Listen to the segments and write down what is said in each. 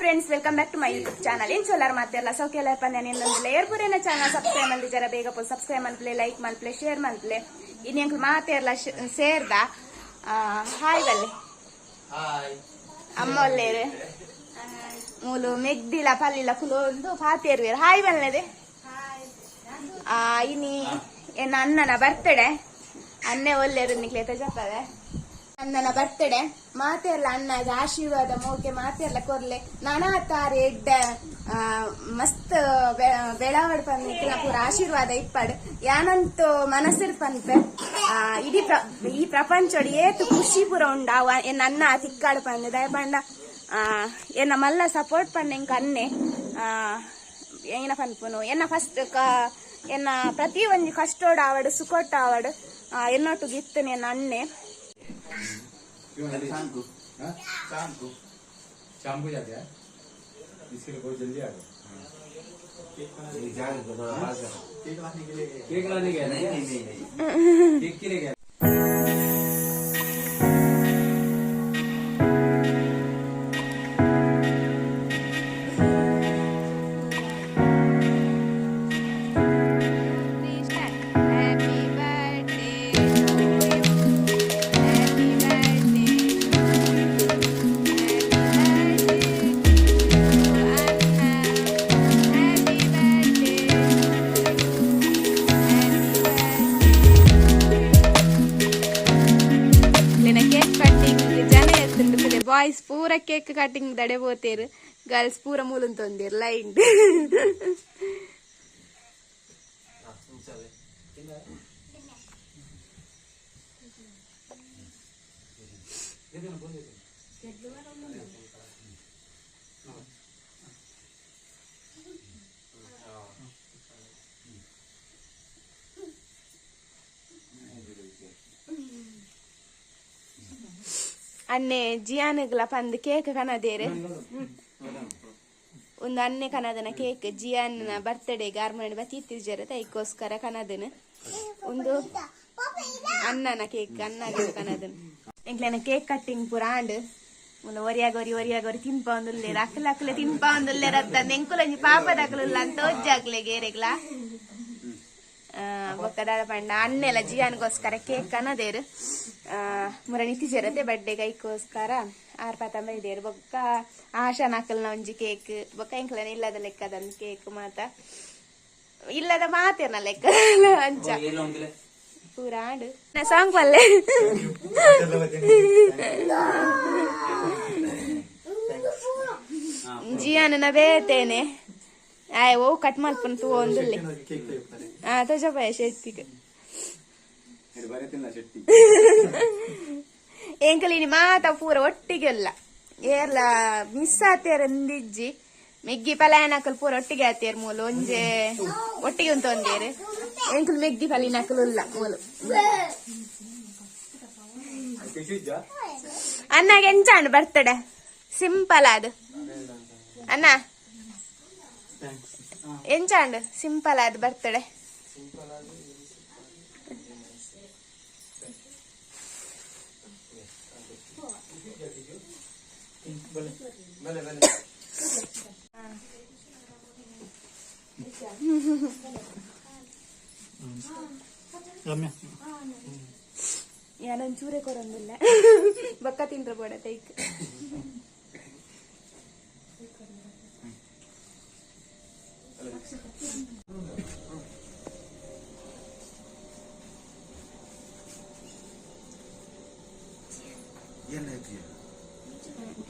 Friends, welcome back to my YouTube channel. ಏನ್ ಚೋಲಾರ್ ಮಾತಿರಲ್ಲ ಸೌಖ್ಯ ಪಂದ್ಯ ಇನ್ನೊಂದು ಏರ್ಪುರೇನ ಚಾನಲ್ ಸಬ್ಸ್ಕ್ರೈಬ್ ಮಂದಿ ಜರ ಬೇಗ ಪೋ ಸಬ್ಸ್ಕ್ರೈಬ್ ಮನ್ಪ್ಲೆ, ಲೈಕ್ ಮನ್ಪ್ಲೆ, ಶೇರ್ ಮನ್ಪ್ಲೆ. ಇನ್ನು ಎಂಕ್ಲು ಮಾತೆರ್ಲ ಸೇರ್ದ. ಹಾಯ್ ಬಲ್ಲೆ. ಹಾಯ್. ಅಮ್ಮ ಒಲ್ಲೇರು ಮೂಲು ಮೆಗ್ದಿಲ ಪಲ್ಲಿಲ ಕುಲೊಂದು ಪಾತೇರ್ವೇರು. ಹಾಯ್ ಬಲ್ಲೆದೆ. ಇನಿ ಎನ್ನ ಅಣ್ಣನ ಬರ್ತಡೆ. ಅನ್ನೆ ಒಲ್ಲೇರು ನಿಕ್ಲೆ ತಜಪ್ಪದೆ. ಅಣ್ಣನ ಬರ್ತಡೆ ಮಾತೆರ್ಲ ಅಣ್ಣಗ ಆಶೀರ್ವಾದ ಮೋಕೆ ಮಾತೆರ್ಲ ಕೊರ್ಲೆ. ನಾನಾ ತಾರೆ ಎಡ್ಡ ಮಸ್ತ್ ಬೆಳವಡ್ ಪಂದ್ ಪೂರ ಆಶೀರ್ವಾದ ಇಪ್ಪಡ್. ಯಾನಂತೂ ಮನಸ್ಸಿರ್ ಪನ್ಪೆ, ಇಡೀ ಈ ಪ್ರಪಂಚಡ್ ಏತ್ ಖುಷಿ ಪೂರ ಉಂಡು ಅವ ಎನ್ನ ಅಣ್ಣ ತಿಕ್ಕಾಡು ಪಂದ್. ದಯಪಂಡ ಎನ್ನ ಮಲ್ಲ ಸಪೋರ್ಟ್ ಪಂಡ ಎಂಕ್ ಅನ್ನೆ. ಏನ ಪನ್ಪುನು, ಎನ್ನ ಫಸ್ಟ್ ಎನ್ನ ಪ್ರತಿ ಒಂಜಿ ಕಷ್ಟೋಡ್ ಆವಡ್ ಸುಖೋಟ್ ಆವಡ್ ಎನ್ನೊಟ್ಟುಗು ಇತ್ತನೆ ಎನ್ನ ಅಣ್ಣೆ. शाम को, शाम को, शाम को जाते हैं, इसके लिए बहुत जल्दी आ गए। केक लाने के लिए। केक लाने गया? नहीं नहीं नहीं नहीं। केक के लिए गया। Happy birthday to you. Happy birthday to you. Happy birthday to Anna. Happy birthday to you. Happy cake cutting ಜನ ಎತ್ತುಂಡು. ಬಾಯ್ಸ್ ಪೂರ ಕೇಕ್ ಕಟ್ಟಿಂಗ್ ದಡೆ ಪೋತೇರು, ಗರ್ಲ್ಸ್ ಪೂರ ಮೂಲುಂತೊಂದಿರ್ ಲೈನ್. ಅನ್ನೆ ಜಿಯಾನುಗ್ಲ ಪಂದ್ ಕೇಕ್ ಕನದೇರು. ಒಂದು ಅನ್ನೆ ಕನದನ ಕೇಕ್. ಜಿಯಾನ್ನ ಬರ್ತ್ಡೇ ಗಾರ್ಮಣಿ ಬತ್ತಿ ತೈಕೋಸ್ಕರ ಕನದನ. ಒಂದು ಅಣ್ಣನ ಕೇಕ್, ಅಣ್ಣಗೆ ಕನದನ. ಎಂಕ್ಲೆನ ಕೇಕ್ ಕಟ್ಟಿಂಗ್ ಪೂರ ಆಂಡ್. ಮುಲ್ಲ ಒರಿಯಾಗ ಒರಿ ಒರಿಯಾಗ ಒರಿ ತಿನ್ಪ ಒಂದುಲ್ಲೇರ್. ಅಕ್ಲ ಅಕ್ಲೆ ತಿನ್ಪ ಒಂದುಲ್ಲೇರ್ ಅತ್ತ. ಎಂಕುಲೊಂಜಿ ಪಾಪದ ಅಕ್ಲುಲ್ಲ ಅಂತ ಒಜ್ಜಾಕ್ಲೆ ಗೇರೆಗ್ಲ. ಬೊಕ್ಕ ದಾದ ಪಂಡ, ಅನ್ನೆಲ್ಲ ಜಿಯಾನ್ಗೋಸ್ಕರ ಕೇಕ್ ಕನದೇರು. ಮುರ ನಿತಿಜರತೆ ಬರ್ಡೇ ಐಕೋಸ್ಕರ ಆರ್ ಪಾತಂಬ ಇದೇರು. ಬೊಕ್ಕ ಆಶಾನ ಅಕಲ್ನ ಒಂಜಿ ಕೇಕ್, ಬೊಕ್ಕ ಎಂಕ್ಲನ ಇಲ್ಲದ ಲೆಕ್ಕದ ಕೇಕ್ ಮಾತ ಇಲ್ಲದ ಮಾತೇರ್ನ ಲೆಕ್ಕ ಅಂಚ ಪೂರ ಆಂಡ್. ಸಾಂಗ್ ಪಲ್ಲೆ. ಜಿಯಾನ ಬೇತೇನೆ. ಆಯ್ ಓ ಕಟ್ ಮಲ್ಪನ್ ತೂ ಒಂದುಲ್ಲೆ. ತೋಜಪಾಯ ಶೆಟ್ಟಿಗೆ. ಶೆಟ್ಟಿ. ಎಂಕಲಿನಿ ಮಾತ ಪೂರ ಒಟ್ಟಿಗೆಲ್ಲ ಏರ್ಲ ಮಿಸ್ ಆತೇರ್ ಅಂದಿಜ್ಜಿ. ಮೆಗ್ಗಿ ಪಲಾಯನಕಲ್ ಪೂರ ಒಟ್ಟಿಗೆ ಆತೇರ್. ಮೂಲು ಒಂಜೆ ಒಟ್ಟಿಗೆ ಉಂಟು ಒಂದೇರು. ಎಂಕುಲು ಮೆಗ್ಗಿ ಪಲಿನಕಲು ಉಲ್ಲ ಮೂಲು. ಅಣ್ಣಗೆ ಎಂಚಾಂಡ್ ಬರ್ತಡೆ? ಸಿಂಪಲ್ ಅದು ಅಣ್ಣ. ಎಂಚಾಂಡ್ ಸಿಂಪಲ್ ಅದು ಬರ್ತಡೆ? ರಮ್ಯಾ. ಯಾನೊಂಚೂರೆ ಕೊರೊಂದಿಲ್ಲ. ಬೊಕ್ಕ ತಿಂದ್ರ ಬೋಡ ತೈಕ್.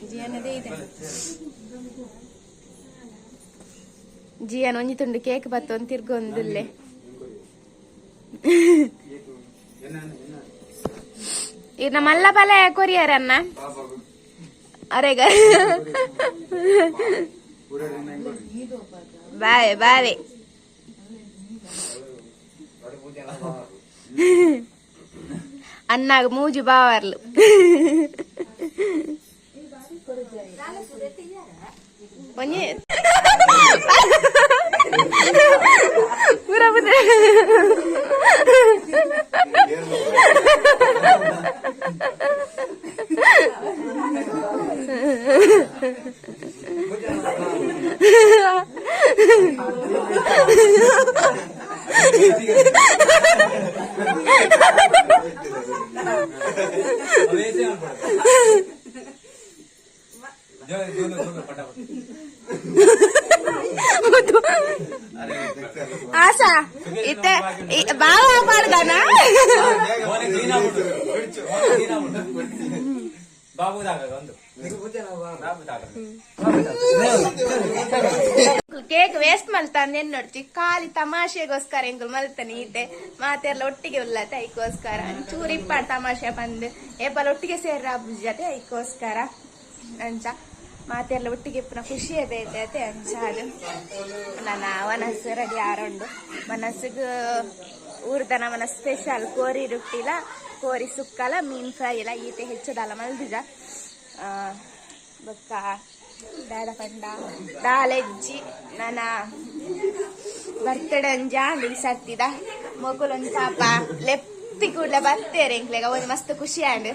ಜಿಯಾನದೇ ಇದೆ. ಜಿಯಾನ್ ಒಂಜಿ ತುಂಡು ಕೇಕ್ ಬತ್ತೊಂದು ತಿರ್ಗೊಂದುಲ್ಲೆ. ಇರ್ನ ಮಲ್ಲ ಪಲ ಕೊರಿಯರ್ ಅನ್ನ ಅರೆಗ. ಬಾವೆ ಬಾವೆ. ಅನ್ನಾಗ ಮೂಜಿ ಬಾವರ್ಲು. ಒಂಜಿ ಪೂರ ಪೂರ. वैसे हम पड़े जो दोनों दोनों फटाफट. ಆಸಾ ಇತ್ತೆ ಬಾವ ಪಾಡ್ದಾನ. ಮೋನೆ ಕ್ಲೀನ್ ಆಗ್ಬಿಟ್ಟು, ಮೋನೆ ಕ್ಲೀನ್ ಆಗ್ಬಿಟ್ಟು. ಬಾಬು ದಾಗ ಒಂದು ಬಾಬು ದಾಗ. ಕೇಕ್ ವೇಸ್ಟ್ ಮಲ್ತಾನೆ ನೋಡ್ತಿ. ಖಾಲಿ ತಮಾಷೆಗೋಸ್ಕರ ಎಂಕುಲು ಮಲ್ತಾನೆ ಈತೆ. ಮಾತೆಲ್ಲ ಒಟ್ಟಿಗೆ ಉಲ್ಲತೆ, ಐಕೋಸ್ಕರ ಚೂರು ಇಪ್ಪಾಡ್ ತಮಾಷೆ ಬಂದು ಏಪಲ ಒಟ್ಟಿಗೆ ಸೇರ್ರ ಜೊತೆ, ಐಕೋಸ್ಕರ ಅಂಚ ಮಾತೆಲ್ಲ ಒಟ್ಟಿಗೆ ಇಪ್ಪನ ಖುಷಿಯೇ ಬೇತೆ ಅತೆ. ಅಂಚ ಅದು ನನ್ನ ಮನಸ್ಸು ರೆಡಿ ಆರುಂಡು. ಮನಸ್ಸಿಗೆ ಊರ್ದ ನಮನ ಸ್ಪೆಷಲ್ ಕೋರಿ ರೊಟ್ಟಿಲ, ಕೋರಿ ಸುಕ್ಕಲ, ಮೀನ್ ಫ್ರೈ ಎಲ್ಲ ಈತೆ ಹೆಚ್ಚದಲ್ಲ ಮಲ್ದಿಜ. ಬೊಕ್ಕ ದಾದ ಪಂಡ ದಾಲೆಜ್ಜಿ. ನನ್ನ ಬರ್ತಡೆ ಒಂಜಿ ಆಂಡ್ ಈ ಸರ್ತಿದ. ಮೊಕುಲೊಂಜಿ ಪಾಪ ಲೆಪ್ಪಿ ಕೂಡ್ಲೆ ಬತ್ತೇರೆ ಎಂಕ್ಲೆಗ, ಒಂಜಿ ಮಸ್ತ್ ಖುಷಿ ಆಂಡ್.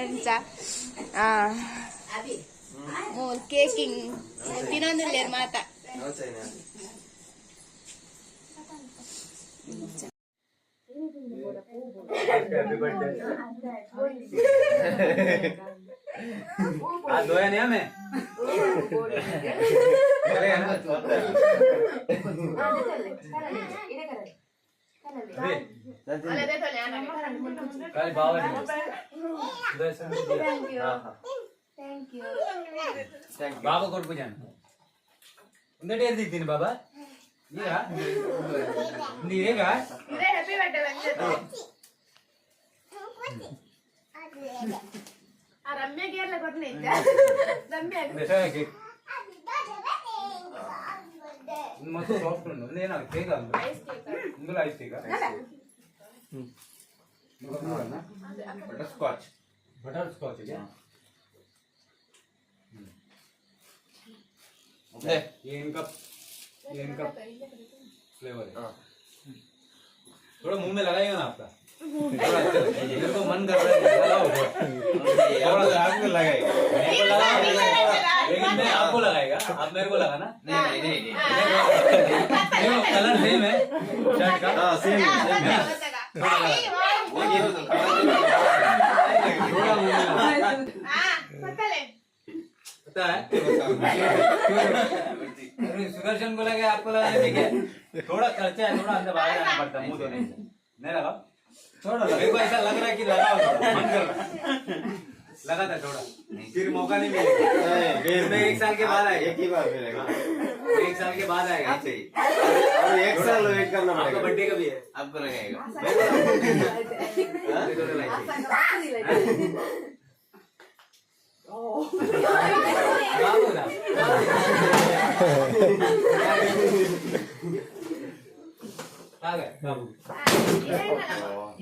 ಅಂಚ ಮೂಲ್ ಕೇಕಿಂಗ್ ತಿನ್ನೊಂದುಲ್ಲೇರ್ ಮಾತ. Happy birthday. आज धोया नहीं हमें, चलेगा ना? अबे, कल बाबा ने सुदर्शन को दिया. ಬಾಬಾ ಕೊಡ್ಪು ಜನ ಒಂದೆಡೆ ಎರ್ದಿದ್ದೀನಿ ಬಾಬಾ. ಈಗ ನೀಗ ಹ್ಯಾಪಿ ಬರ್ಡೇ ಬಂದದ್ದು. ಆ ರಮ್ಯಾಗೆ ಎಲ್ಲ ಕೊಡ್ಲಿ ರಮ್ಯಾ. ಕೇಕ್ ಮಸ್ತ್ ಸಾಫ್ಟ್ ಉಂಟು. ಒಂದು ಏನಾಗ ಕೇಕ್ ಅಲ್ಲ, ಇಂದುಲ ice cake. Butter scotch. Butter scotch ಇದೆ. ये इनका फ्लेवर है. थोड़ा मुंह में लगाएगा ना आपका, थोड़ा अच्छा मेरे को मन कर रहा है, लगाओ थोड़ा. थोड़ा आपको लगाएगा. मेरे को लगाओ, लेकिन मैं आपको लगाएगा, आप मेरे को लगाना. नहीं नहीं नहीं नहीं. देखो, कलर सेम है शर्ट का. हाँ, सेम है, सेम है. थोड़ा मुंह में लगा. पता है, अरे सुदर्शन को लगे, आपको लगा, ठीक है. थोड़ा खर्चा है, थोड़ा अंदर बाहर आना पड़ता है मुंह धोने से. नहीं लगा थोड़ा, मेरे को ऐसा लग रहा है कि लगाओ थोड़ा, मन कर रहा है. लगा था थोड़ा, फिर मौका नहीं मिलेगा. फिर मैं एक साल के बाद आएगा. एक ही बार मिलेगा. एक साल के बाद आएगा. ऐसे ही अब एक साल वेट करना आपका पड़ेगा. बर्थडे कभी है? आपको लगाएगा. थोड़ा लाइक बाबू ना आ गए बाबू.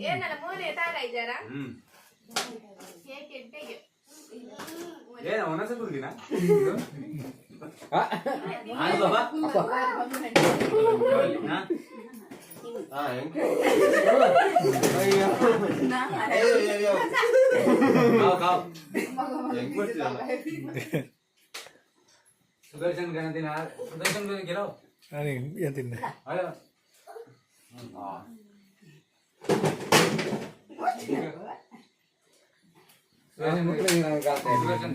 ಏನಲ್ಲ ಮೋನೆ ತಾಗ ಇದ್ದಾರಾ? हम्म. ಕೇಕ್ ಎಡ್ಡೆಗೆ. ಏ ಒನಸ ಕುಲ್ದಿನ ಹಾಲು ಬಾಬಾ. ಹಾ? हाँ, ಅಯ್ಯೋ ಅಯ್ಯೋ. खाओ खाओ. ಹೆಂಗ್ ಕೊಡ್ತೀರಲ್ಲ? ಸುದರ್ಶನ್ ಗಣದಿನ, ಸುದರ್ಶನ್ ಗೆಲೋ. ಏನು ತಿಂದೆ? ಅಯ್ಯೋ. ಸುದರ್ಶನ್ ಸುದರ್ಶನ್ ಸುದರ್ಶನ್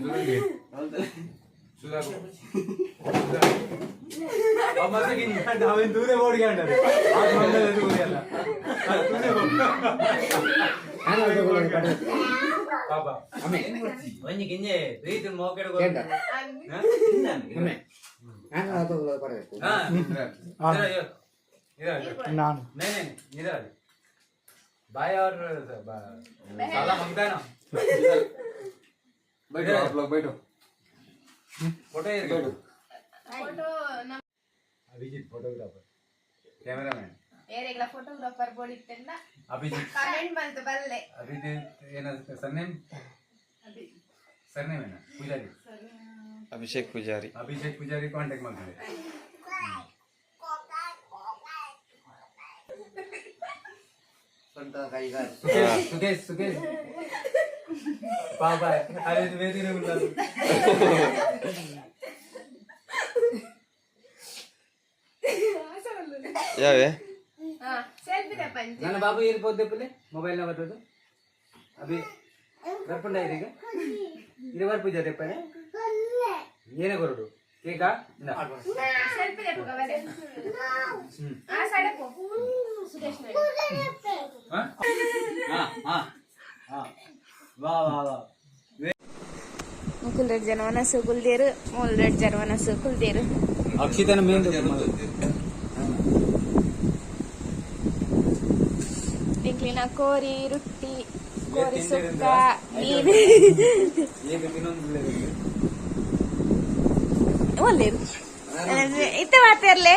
ಸುಧಾಕರ್. ಅವೇನು ದೂರ ಓಡಿಕೊಂಡರು ಅಲ್ಲ. ಪಾಪ ಒಂಜಿ ಗಿಂಜೆ ಪ್ರೀತಿ ಮೋಕೆಡ್. ನಾನು नहीं नहीं, इधर आ. भाई और साला मांगता है ना. बैठो, आप लोग बैठो. फोटो. बैठो. ಫೋಟೋ. Abhijit photographer, cameraman. ಏರೆಗ್ಲ ಫೋಟೋಗ್ರಾಫರ್ ಬೋಡಿತ್ತೆಂಡ अभिजीत. ಕಮೆಂಟ್ ಬಂತು ಬಲ್ಲೆ. अभिजीत ಏನ ಸರ್ನೇಮ್? ಸರ್ನೇಮ್ ಏನ? ಪೂಜಾರಿ. ಅಭಿಷೇಕ್ ಪೂಜಾರಿ. ಅಭಿಷೇಕ್ ಪೂಜಾರಿ ಕಾಂಟ್ಯಾಕ್ಟ್ ಮಾಡ್ತಾರೆ. ಸುಖೇಶ್ ಸುಖೇಶ್ ಸುಖೇಶ್ ಪಾಪ. ಅರೆ ವೇದಿನ. ಯಾವೇ ಸೆಲ್ಫಿ ದೆಪ್ಪಂಜಿ ನನ್ನ ಬಾಬು ಏರ್ ಪೋದೆ ಮೊಬೈಲ್ ನ ಬರ್ತದೆ ಅಭಿ ಬರ್ಪುಂಡ ಈಗ ಇದು ಬರ್ಪೂಜ ದೆಪ್ಪನೆ ಏನೇ ಕೊರಡು ಕೇಕಾ ಸೆಲ್ಫಿ ದೆಪ್ಪುಗ ಬಲೆ ಆ ಸಡೆ ಪೋ ಸುರೇಶ್ ವಾ ವಾ ವಾ ಮುಕುಲ್ ರೆಡ್ ಜನ ವನಸು ಕುಲ್ದೇರು ಮೂಲ್ ರೆಡ್ ಜನ ವನಸು ಕುಲ್ದೇರು ಅಕ್ಷಿತನ ಮೇನ್ ಎಂಕ್ಲಿನ ಕೋರಿ ರೊಟ್ಟಿ ಕೋರಿ ಸುಕ್ಕ ಮೀನು ಒಲ್ಲೇರು ಇತ್ತ ಮಾತಾರ್ಲೆ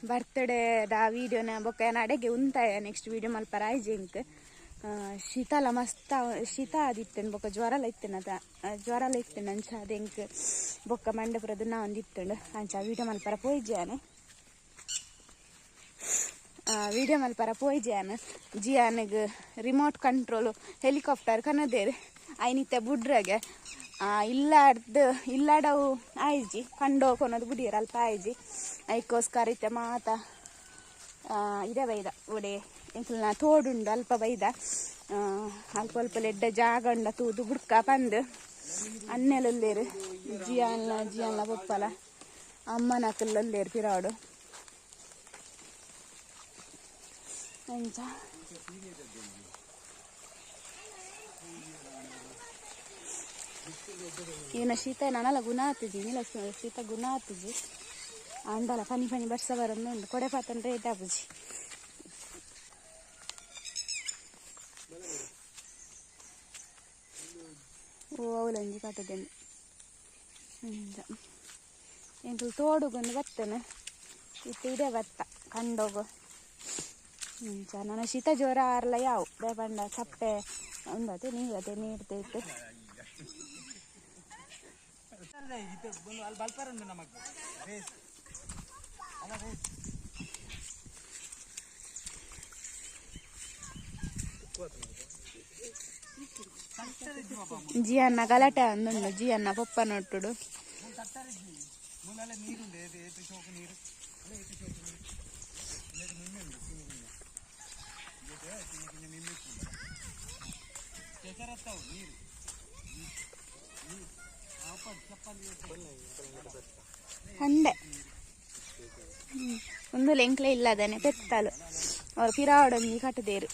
ಬರ್ತಡೇದ ವೀಡಿಯೋನ ಬೊಕ್ಕ ಅಡೆಗೆ ಉಂತಾಯ ನೆಕ್ಸ್ಟ್ ವೀಡಿಯೋ ಮಲ್ಪರ ಆಯ್ಜೆಂಕ್ ಶೀತಲ ಮಸ್ತ್ ಶೀತ ಆದಿತ್ತೇನೆ ಬೊಕ್ಕ ಜ್ವರಲ ಇತ್ತೇನೆ ಅದ ಜ್ವರಲ ಇತ್ತೇನೆ ಅಂಚ ಅದೆಂಕ್ ಬೊಕ್ಕ ಮಂಡಪುರದ ನಾ ಒಂದಿತ್ತಂಡು ಅಂಚ ವೀಡಿಯೋ ಮಲ್ಪರ ಪೋಯ್ಜಾನೆ ವೀಡಿಯೋ ಮಲ್ಪರ ಪೋಯ್ಜಾನ ಜಿಯಾನಗ್ ರಿಮೋಟ್ ಕಂಟ್ರೋಲು ಹೆಲಿಕಾಪ್ಟರ್ ಕನದೇರು ಐನಿತ್ತೆ ಬುಡ್ರಗೆ ಇಲ್ಲಾಡ್ದು ಇಲ್ಲಾಡವು ಆಯ್ಜಿ ಕಂಡೋ ಕೊನೋದು ಬುಡಿಯರ್ ಅಲ್ಪ ಆಯ್ಜಿ ಐಕ್ಕೋಸ್ಕರ ಇತ್ತೆ ಮಾತ ಇದೇ ಬೈದ ಒಡೆ ಎಂಕಲ್ನ ತೋಡುಂಡು ಅಲ್ಪ ಬೈದ ಅಲ್ಪ ಅಲ್ಪ ಎಡ್ಡ ಜಾಗ ಉಂಡ ತೂದು ಬುಡ್ಕ ಪಂದು ಅನ್ನೆಲುಲ್ಲೇರು ಜಿಯಾನ್ಲ ಜಿಯಾನ್ಲ ಪೊಪ್ಪಲ ಅಮ್ಮನ ಅಕ್ಕಲ್ಲಲ್ಲೇರು ಪಿರಾಡು ಅಂಚ ಈನ ಶೀತ ನನಲ ಗುಣ ಆತಿಜಿ ನೀಲ ಶೀತ ಗುಣ ಆತಿಜಿ ಅಂಡಲ ಫನಿ ಫನಿ ಬರ್ಸ ಬರೊಂದು ಉಂಡು ಕೊಡೆ ಪಾತನ್ ರೇಟ್ ಆಪುಜಿ ಓ ಅವಲಂಜಿ ಕಟ್ಟದೆಂದು ಅಂಚ ಎಂಕುಲು ತೋಡುಗೊಂದು ಬತ್ತನೆ ಇತ್ತೆ ಇದೇ ಬತ್ತ ಕಂಡೋಗು ಅಂಚ ನನ್ನ ಶೀತ ಜ್ವರ ಆರ್ಲ ಯಾವು ದೇಪಂಡ ಚಪ್ಪೆ ಉಂದತೆ ನೀರತೆ ನೀರ್ತೈತೆ ಜಿಯನ್ನ ಗಲಾಟೆ ಅಂದುಂಡು ಜಿಯನ್ನ ಪೊಪ್ಪ ನೊಟ್ಟುಡು ಅಂದೆ ಒಂದು ಲೆಂಕ್ಲೆ ಇಲ್ಲದಾನೆ ಪೆತ್ತಲು ಅವ್ರು ಪಿರಾವಡೊಂಜಿ ಕಟ್ಟದೇರು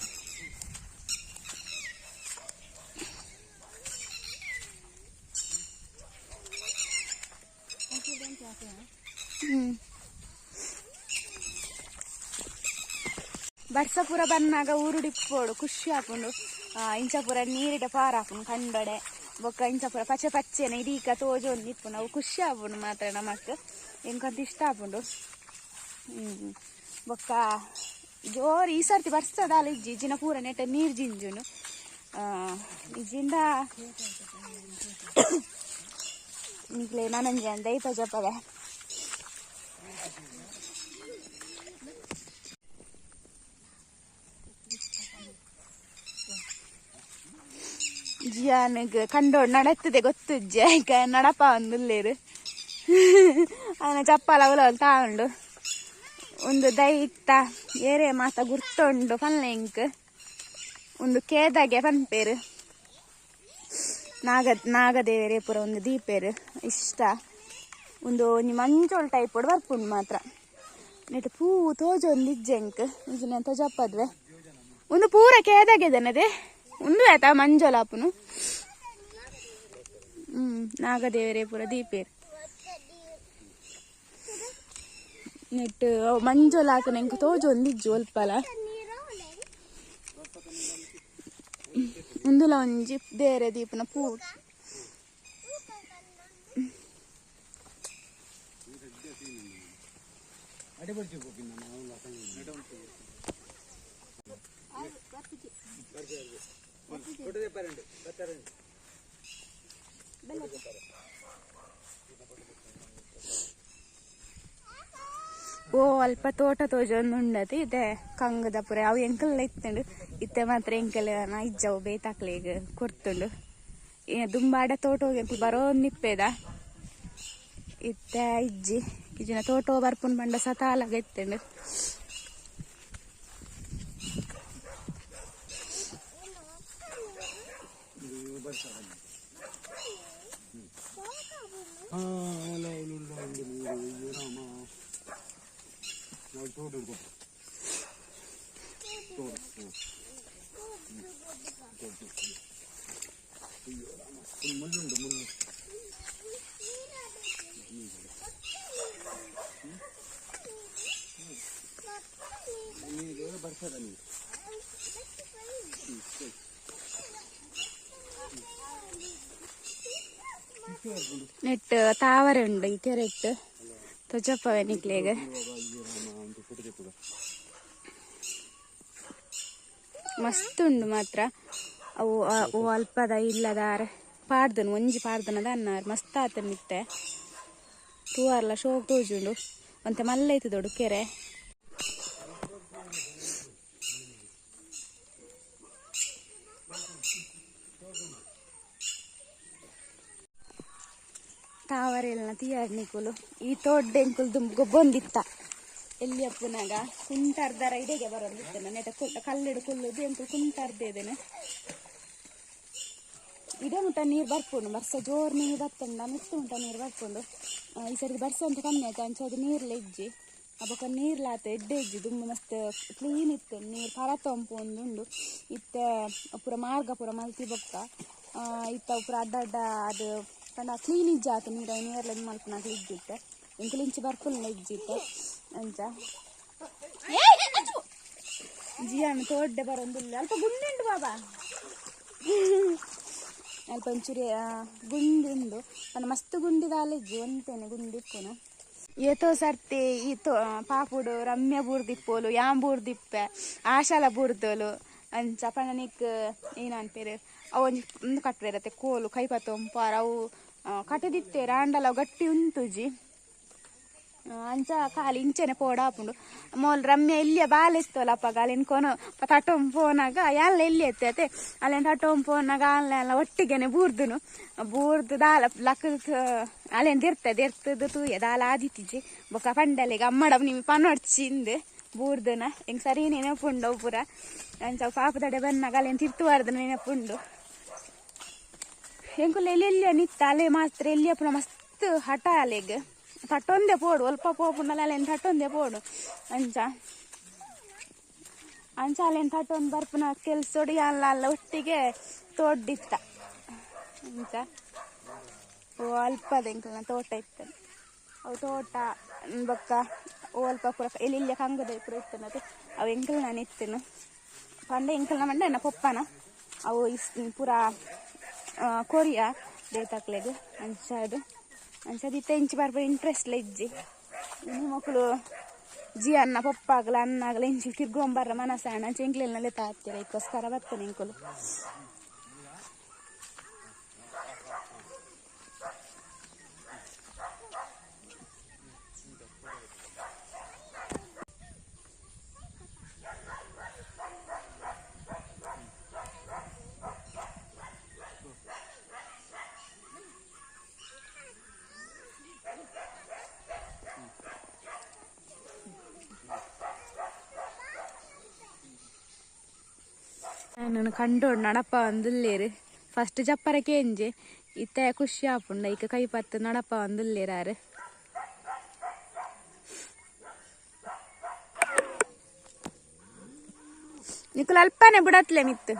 ಬರ್ಸಪುರ ಬನ್ನಾಗ ಊರುಡಿಪ್ಪೋಡು ಖುಷಿ ಆಪುಂಡು ಇಂಚಪುರ ನೀರಿಡ ಪಾರಾಪುಂಡು ಕಂಡೊಡೆ ಬೊಕ್ಕ ಇಂಚಪುರ ಪಚ್ಚೆ ಪಚ್ಚೆನೆ ಇದೀಕ ತೋಜೊಂದು ಇಪ್ಪುಂಡು ಅವು ಖುಷಿ ಆಪುಂಡು ಮಾತ್ರ ನಮಕ್ ಎಂಕಂತ ಇಷ್ಟ ಆಪುಂಡು ಬೊಕ್ಕ ಜೋರು ಈ ಸರ್ತಿ ಬರ್ಸದಾಲ ಇಜ್ಜಿ ಇಜ್ಜಿನ ಪೂರ ನೆಟ್ಟ ನೀರು ಜಿಂಜುನು ಇಜ್ಜಿಂದ ನಿಕ್ಲೆ ನಾನಂಜಿ ಅಂದ ಐತ ಜಪದ ಜಿಯಾನಗ್ ಕಂಡೋಡ್ ನಡತ್ತದೆ ಗೊತ್ತುಜ್ಜಿ ಐಕ ನಡಪ ಒಂದುಲ್ಲೇರು ಅವನ ಚಪ್ಪಲ ಅವಲ ತಾಂಡು ಒಂದು ದೈತ ಏರೆ ಮಾತ ಗುರ್ತುಂಡು ಪನ್ಲೆ ಇಂಕ್ ಒಂದು ಕೇದಾಗೆ ಪನ್ಪೇರು ನಾಗ ನಾಗದೇವರೇ ಪೂರ ಒಂದು ದೀಪೇರು ಇಷ್ಟ ಒಂದು ಒಂಜಿ ಮಂಜೋಳ್ ಟೈಪ್ ಬರ್ಪುಂಡು ಮಾತ್ರ ನೆಟ್ ಪೂ ತೋಜೊಂದು ಇಜ್ಜೆಂಕ್ ಇಜ್ಜಿನ ತೋಜಪ್ಪದ್ವೆ ಒಂದು ಪೂರ ಕೇದಾಗೆದನದೆ ಒಂದು ಆಯ್ತಾ ಮಂಜೋಲಾಪುನು ನಾಗದೇವರೇ ಪೂರ ದೀಪೇರು ನೆಟ್ ಮಂಜೋಲ್ ಹಾಕನ ಎಂಕ್ ತೋಜೊಂದು ಇಜ್ಜಿ ಒಲ್ಪಲ ಉಂದುಲ ಒಂಜಿ ಬೇರೆ ದೀಪನ ಪೂ ಓ ಅಲ್ಪ ತೋಟ ತೋಜೊಂದು ಉಂಡತಿ ಇದೆ ಕಂಗದ ಪುರ ಅವು ಎಂಕಲ್ ಇತ್ತುಂಡು ಇತ್ತೆ ಮಾತ್ರ ಎಂಕಲ್ ಇಜ್ಜವು ಬೇತಾಕ್ಲೆಗ್ ಕೊರ್ತುಂಡು ದುಂಬಾಡ ತೋಟ ಹೋಗಿ ಎಂಕುಲು ಬರೋಂದಿಪ್ಪೇದ ಇತ್ತೆ ಇಜ್ಜಿ ಇಜ್ಜಿನ ತೋಟ ಬರ್ಪುನ್ ಪಂಡ ಸತಾಲಾಗ ಇತ್ತುಂಡು. ನೆಟ್ ತಾವರೆ ಉಂಡು ಈ ಕೆರೆಟ್ ತೊಜಪ್ಪವೆ ನಿಕ್ಲೆಗ್. ಮಸ್ತ್ ಉಂಡು ಮಾತ್ರ. ಅವು ಅವು ಅಲ್ಪದ ಇಲ್ಲದಾರ ಪಾಡ್ದನು ಒಂಜಿ ಪಾಡ್ದನದ ಅನ್ನಾರ್ ಮಸ್ತ್ ಆತನ ಇತ್ತೆ ತೂವಾರ್ಲ ಶೋಕ್ ತೋಜುಂಡು ಒಂತೆ ಮಲ್ಲ ಇತ್ತು ದೊಡ್ಡ ಕೆರೆ. ತಾವರೆಲ್ನ ತೀಯಾರ್ ನಿಕುಲು ಈ ತೋಡ್ಡೆ ಎಂಕುಲು ದುಂಬು ಗೊಬ್ಬೊಂದಿತ್ತ ಎಲ್ಲಿ ಅಪ್ಪುನಾಗ ಕುಂಟಾರ್ದಾರ ಇಡೆಗೆ ಬರೋದಿತ್ತು ನೆಟ ಕಲ್ಲಿಡು ಕುಲ್ಲುದು ಎಂಕುಲು ಕುಂಟಾರ್ದೇದೇನೆ ಇದೇ ಮುಟ್ಟ ನೀರು ಬರ್ಪುಂಡು ಬರ್ಸ ಜೋರು ನೀರು ಬತ್ತಂಡ ಮಿತ್ತು ಮುಟ್ಟ ನೀರು ಬರ್ಪುಂಡು. ಈ ಸರಿ ಬರ್ಸ ಅಂತ ಕಮ್ಮಿ ಆಯ್ತು ಅಂಚ ಅದು ನೀರ್ಲ ಇಜ್ಜಿ ಅಬೊಕ ನೀರ್ಲಾತ ಎಡ್ಡೆ ಇಜ್ಜಿ ದುಂಬು ಮಸ್ತ್ ಕ್ಲೀನ್ ಇತ್ತು ನೀರು ಪರತೊಂಪು ಒಂದುಂಡು ಇತ್ತೆ ಪೂರ ಮಾರ್ಗ ಪೂರ ಮಲ್ತಿ ಬೊಕ್ಕ ಇತ್ತ ಪೂರ ಅಡ್ಡ ಅಡ್ಡ ಅದು ಪಂಡ ಕ್ಲೀನ್ ಇಜ್ಜಿ ಆತು ನೀರು ನೀರ್ಲ ಇದು ಮಲ್ಪುನಾಗ ಇಜ್ಜಿತ್ತೆ ಎಂಕುಲು ಇಂಚಿ ಬರ್ಪುಲ್ಲ ಇಜ್ಜಿತ್ತೆ ಅಂಚ ಜಿಯಾನ ತೋಡ್ಡೆ ಬರೋದಿಲ್ಲ ಅಲ್ಪ ಗುಂಡುಂಡು ಬಾಬಾ ಅಲ್ಪ ಒಂಚೂರು ಗುಂಡುಂಡು ಪಂಡ ಮಸ್ತ್ ಗುಂಡಿದಾಲಿಜ್ಜಿ ಒಂತೇನೆ ಗುಂಡಿಪ್ಪುನು. ಏತೋ ಸರ್ತಿ ಈ ತೋ ಪಾಪುಡು ರಮ್ಯ ಬೂರ್ದಿಪ್ಪೋಲು ಯಾಂ ಬೂರ್ದಿಪ್ಪೆ ಆಶಾಲ ಬೂರ್ದೋಲು ಅಂಚ ಪಂಡ ನಿಕ್ ಏನಂತೀರಿ ಅವು ಒಂಜಿ ಒಂದು ಕಟ್ಟುವೆರತ್ತೆ ಕೋಲು ಕೈ ಪತ್ತೊಂಪಾರ ಅವು ಕಟ್ಟದಿತ್ತೆ ರಾಂಡಲ ಅವು ಗಟ್ಟಿ ಉಂತುಜಿ ಅಂಚ ಖಾಲಿ ಇಂಚೆನೆ ಪೋಡ ಆಪುಂಡು. ಮೋಲ್ ರಮ್ಯ ಎಲ್ಲಿಯ ಬಾಲೆ ಇತ್ತಲ್ಲ ಅಪ್ಪಗ ಅಲ್ಲಿನ ಕೊನ ತಟೊಂಬ್ ಪೋನಾಗ ಎಲ್ಲ ಎಲ್ಲಿ ಎತ್ತೈತೆ ಅಲ್ಲಿನ ತಟೊಂಬ್ ಪೋನಾಗ ಅಲ್ಲೆಲ್ಲ ಒಟ್ಟಿಗೆನೆ ಬೂರ್ದುನು ಬೂರ್ದು ದಾಲ ಲಕ್ಕದ ಅಲ್ಲೇನು ದಿರ್ತೆ ದಿರ್ತದ ತೂಯ ದಾಲ ಆದಿತ್ತಿಜಿ ಬೊಕ್ಕ ಪಂಡಲೆಗೆ ಅಮ್ಮಡ ನಿಮ್ ಪನೊಡ್ಚಿಂದು ಬೂರ್ದುನ ಹೆಂಗ್ ಸರಿ ನೆನಪುಂಡು ಅವು ಪೂರ ಅಂಚ ಪಾಪದಡೆ ಬನ್ನಾಗ ಅಲ್ಲೇನು ತಿರ್ತುವಾರ್ದು ನೆನಪುಂಡು. ಎಂಕುಲು ಎಲ್ಲಿ ನಿತ್ತ ಅಲೆ ಮಾತ್ರ ಎಲ್ಲಿ ಪುನ ಮಸ್ತ್ ಹಠ ಅಲೆಗ್ ತಟ್ಟೊಂದೇ ಪೋಡು ಅಲ್ಪ ಪೋಪುಂಡಲ್ಲ ಅಲ್ಲೇನು ತಟ್ಟೊಂದೇ ಪೋಡು ಅಂಚ ಅಂಚ ಅಲ್ಲೇನು ತಟ್ಟೊಂದು ಬರ್ಪುನ ಕೆಲ್ಸೋಡಿ ಅಲ್ಲ ಅಲ್ಲ ಒಟ್ಟಿಗೆ ತೋಡ್ಡಿತ್ತ ಅಂಚ ಓ ಅಲ್ಪದ ಎಂಕಲ್ನ ತೋಟ ಇತ್ತು ಅವು ತೋಟ ಬೊಕ್ಕ ಓ ಅಲ್ಪ ಪೂರ ಎಲ್ಲಿ ಕಂಗದ ಪೂರ ಇತ್ತನದು ಅವು ಎಂಕಲ್ ನಾನು ಇತ್ತೇನು ಪಂಡ ಎಂಕಲ್ನ ಮಂಡ ಎನ್ನ ಪೊಪ್ಪನ ಅವು is ಪೂರ ಕೊರಿಯ ದೇತಕ್ಲೆಗ್ ಅಂಚ ಅದು ಅಂಚದಿತ್ತ ಇಂಚಿ ಬರ್ಪ ಇಂಟ್ರೆಸ್ಟ್ ಇಜ್ಜಿ ಇನ್ನು ಮಕ್ಕಳು ಜಿ ಅನ್ನ ಪಪ್ಪಾಗಲ ಅನ್ನಾಗಲ ಇಂಚಿ ತಿರ್ಗೊಂಬರ್ರ ಮನಸ್ಸಾಣ ಅಂಚ ಎಂಕ್ಲೆಲ್ನಲ್ಲೇ ತಾತ್ತೀರ ಇದಕ್ಕೋಸ್ಕರ ಬರ್ತಾನೆ ಎಂಕುಲು. ನಾನು ಕಂಡೋಡು ನಡಪ ಒಂದುಲ್ಲೇರು ಫಸ್ಟ್ ಜಪ್ಪರ ಕೇಂಜೆ ಇತ್ತ ಖುಷಿ ಆಪುಂಡ ಇಕ ಕೈ ಪತ್ತು ನಡಪ ಒಂದುಲ್ಲೇರಾರು. ನಿಕುಲು ಅಲ್ಪನೆ ಬಿಡತ್ಲೆ ಮಿತ್ತು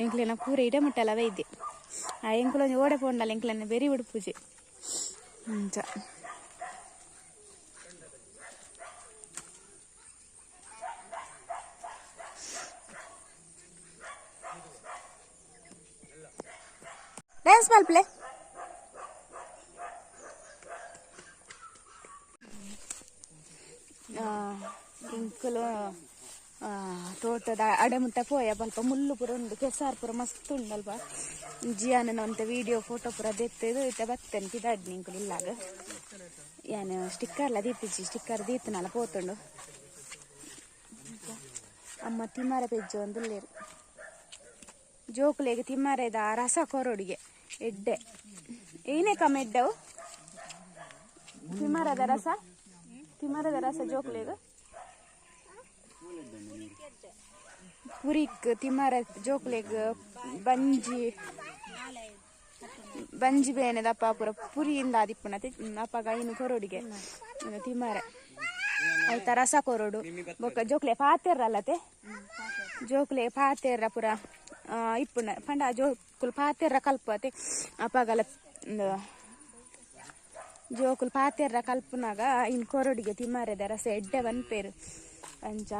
ಎಂಕ್ಲೆನ ಪೂರ ಇಡ ಮುಟ್ಟಲವ ಇದ್ದೆ ಆ ಎಂಕುಲ ಒಂಜಿ ಓಡೆ ಪೋಂಡಲ್ಲ ಎಂಕ್ಲೆನ ಬೆರಿ ಉಡುಪುಜೆ ಅಂಚ. ಡ್ಯಾನ್ಸ್ ಮಲ್ಪ್ಲೆ ಎಂಕುಲು ತೋಟದ ಅಡೆ ಮುಟ್ಟ ಪೋಯ ಅಲ್ಪ ಮುಳ್ಳು ಪೂರ ಉಂಡು ಕೆಸಾರ್ ಪೂರ ಮಸ್ತ್ ಉಂಡಲ್ಪ ಜಿಯಾನ ಒಂತೆ ವಿಡಿಯೋ ಫೋಟೋ ಪೂರ ದೆತ್ತದು ಇತ್ತೆ ಬತ್ತೇನೆ ಪಿದಾಡ್ನಿ ಎಂಕುಲು ಇಲ್ಲಾಗ. ಯಾನ್ ಸ್ಟಿಕ್ಕರ್ಲ ದೀತಿಜಿ, ಸ್ಟಿಕ್ಕರ್ ದೀತನಲ ಪೋತುಂಡು. ಅಮ್ಮ ತಿಮಾರ ಪೆಜ್ಜು ಅಂದುಲ್ಲೇರು. ಜೋಕುಲೆಗ್ ತಿಮಾರೆದ ರಸ ಕೊರೊಡಿಗೆ ಎಡ್ಡೆ. ಏನೇ ಕಮ್ಮ ಎಡ್ಡವು ತಿಮರದ ರಸ, ತಿಮರದ ರಸ ಜೋಕುಲೆಗ್. ಪುರಿಕ್ ತಿಮರ ಜೋಕುಲೆಗ್ ಬಂಜಿ ಬಂಜಿ ಬೇನೆದಪ್ಪ ಪೂರ ಪುರಿಯಿಂದ ಆದಿಪ್ಪುನತೆ. ಅಪ್ಪಗ ಐನು ಕೊರೊಡಿಗೆ ತಿಮರೆ ಐತ ರಸ ಕೊರೊಡು. ಬೊಕ್ಕ ಜೋಕ್ಲೆ ಪಾತೆರ್ರಲ್ಲತೆ, ಜೋಕ್ಲೆ ಪಾತೆರ್ರ ಪೂರ ಇಪ್ಪುನ ಪಂಡ ಜೋಕುಲು ಪಾತೆರ್ರ ಕಲ್ಪತೆ. ಅಪಗಲ ಜೋಕುಲು ಪಾತೆರ್ರ ಕಲ್ಪುನಾಗ ಇನ್ ಕೊರೊಡಿಗೆ ತಿಮರೆದ ರಸ ಎಡ್ಡೆ ಪನ್ಪೇರು. ಅಂಚ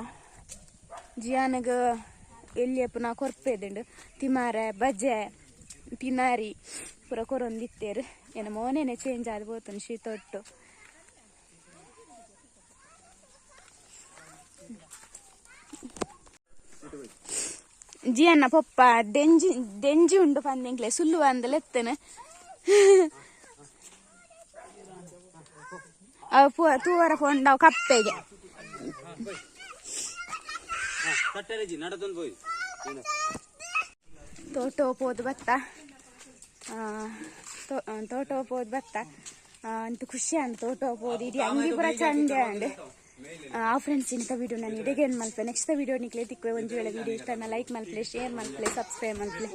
ಜಿಯಾನಗ ಎಲ್ಲಿಯಪ್ಪುನ ಕೊರ್ಪೇದುಂಡು ತಿಮಾರೆ ಬಜೆ ತಿನಾರಿ ಪೂರ ಕೊರೊಂದಿತ್ತೇರು. ಏನ ಮೋನೆನೆ ಚೇಂಜ್ ಆದ್ ಪೋತುಂಡು ಶೀತೊಟ್ಟು. ಜಿಯನ್ನ ಪೊಪ್ಪ ದೆಂಜಿ ದೆಂಜಿ ಉಂಡು ಪಂದೆಂಕ್ಲೆ ಸುಲ್ಲು ಅಂದಲೆತ್ತನೆ. ಅವು ತೂವರ ಪೋಂಡವು ಕಪ್ಪೆಗೆ. ತೋಟೋ ಪೋದು ಬತ್ತ, ತೋಟೋ ಪೋದು ಬತ್ತ ಅಂತ ಖುಷಿ ಅಂಡ್ ತೋಟೋ ಪೋದು ಇಡೀ ಅಂಗಿ ಪೂರ ಚಂದ ಅಂಡ್. ಆ ಫ್ರೆಂಡ್ಸ್, ಇಂಥ ವಿಡಿಯೋ ನಾನು ಇಡೆಗೆ ಏನು ಮಲ್ಪೆ. ನೆಕ್ಸ್ಟ್ ವಿಡಿಯೋ ನಿಕ್ಲೆ ತಿಕ್ಕುವೆ. ಒಂಜಿ ವೇಳೆ ವಿಡಿಯೋ ಇಷ್ಟ ಲೈಕ್ ಮಲ್ಪಲೆ, ಶೇರ್ ಮಲ್ಪಲೆ, ಸಬ್ಸ್ಕ್ರೈಬ್ ಮಲ್ಪಲೆ.